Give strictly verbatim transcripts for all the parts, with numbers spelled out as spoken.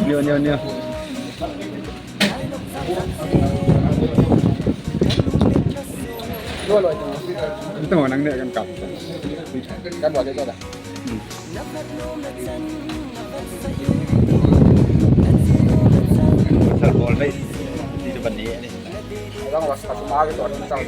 Neo, neo, neo. Ito, nang ne kan kap. Kan wa de to da. Sal bol bai. Di depan ni. Orang was kasih mari to, sal.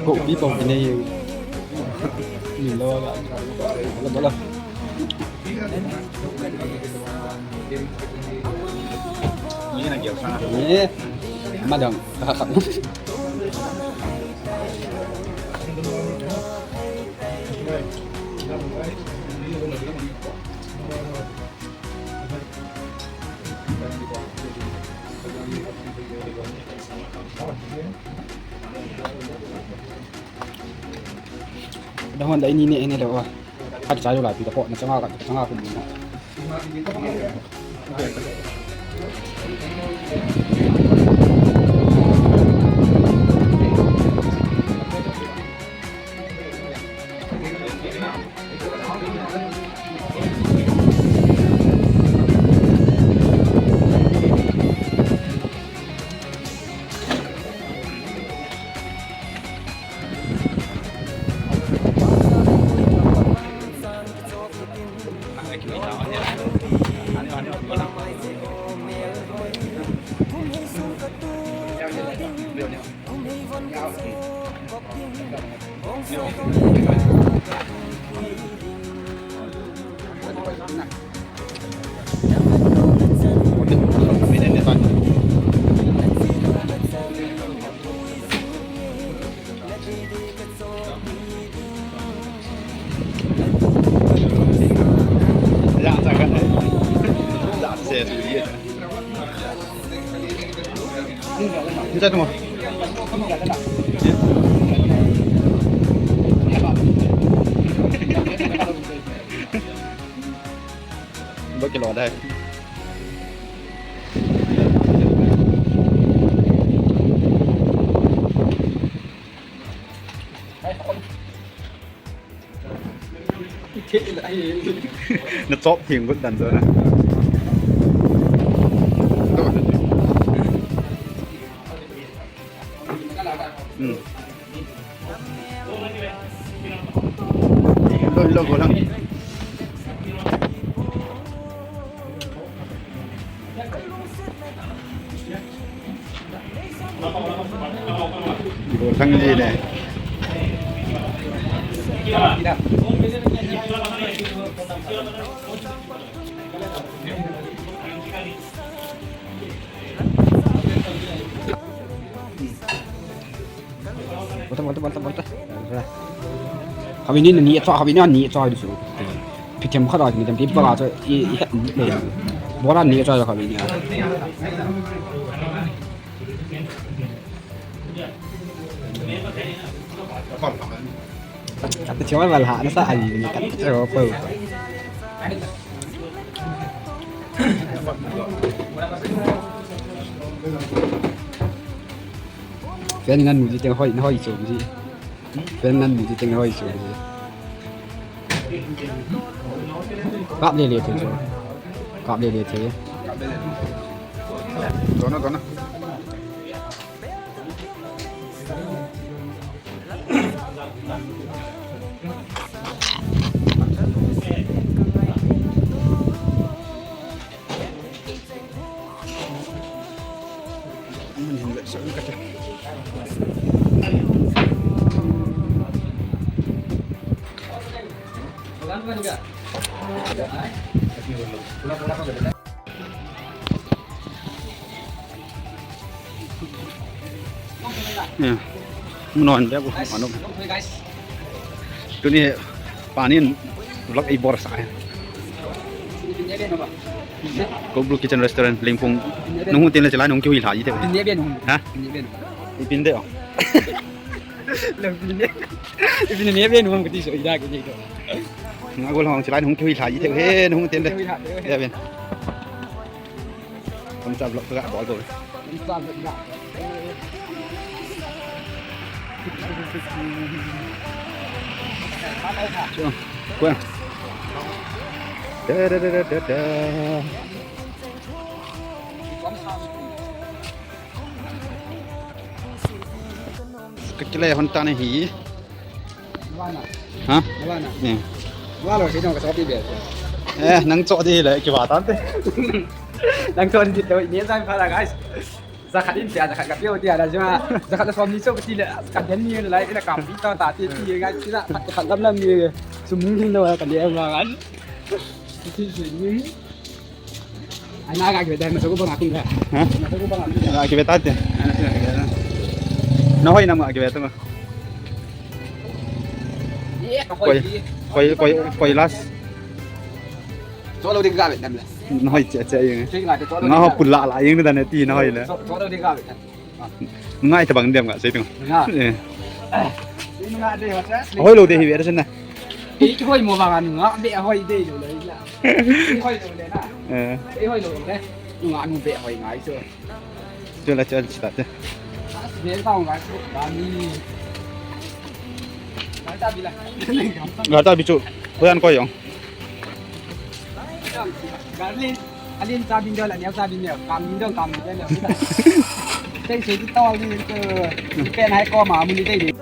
Ko pi pong kine ye. Ni lo la. Lo lo. Ni na gel sa. Ni. Ma dong. Dahon da ini ne ne lo. Hat cha yo la pi da ko na changa ka changa ku ni. Ba kilo dai. Na chop thing gut dan zo na. Hmm. Lo, lo, go lang. Ibo thang ji ne. Bota, bota, bota, bota. Khavi ni ni cha, khavi ni ni cha du su. Phi them kha da ni them ti ba ga cha i, i het ni le. Bora ni cha khavi ni. Kata chama bal ha na sa ali ni kata chama pa. Fan ngan mu ji teng hoi, hoi chom ji. Fan ngan mu ji teng hoi chom ji. Kap le le thei chom. Kap le le thei. Dona, dona. Ya. Mun non dia bu manu. Tuni pani vlog ei bol sa. Ko Blue Kitchen Restaurant Lengphung. Nung tin le chalai nung kihui lha ji te. Ha? Ipin de o. Ipin de. Ipin de be nung kati so ida ke de. Nga gol hong chalai nung kihui lha ji te he nung tin de. Ya ben. Kon sa vlog ka bol do. Kon sa vlog ka. Chuang. Kuang. Da, da, da, da, da, da. Ka kile hon ta na hi. Ha? Eh. Eh, nang cho di le kiva tante. Nang cho di le ni sai pha la, guys. Jakhat in tia, jakhat ka pio tia la jua. Jakhat la som ni so ti le ka den ni la ina kam pi ta ta ti ti, guys, ti la khat lam lam ni. Sum ni no ka le ma gan. Ti ti ni. Ai, na ga kive ta, ma so ko bang akum da. Ha? Ma so ko bang akum da. Ga kive ta te. Na hoi na ma kive ta ma. Ye, ka hoi. Koi, koi, koi, koi las. Cho lo ding ga ve tam la. Na hoi che che yeng. Che ga te cho lo. Nga ho pula la yeng da ne ti na hoi le. Cho, cho lo ding ga ve tam. Ngai ta bang dem nga sei tu. Nga. Eh. Ngai de ho cha. Hoi lo de hi ve ra sen na. Ei hoi mo bang nga be hoi de lo le la. Ei hoi lo le na. Eh. Ei hoi lo le. Nga nu be hoi ngai so. Chu la chu la chu ta te. Be ta ngai so ba ni. Ngai ta bi la. Ngai ta bi chu. Ko yan ko yong. Garlin. Alin cha bin deu la, neo cha bin deu, kam bin deu, kam bin deu. Tei sei ti tol ni, eh, pen hai ko ma mun ni tei ni.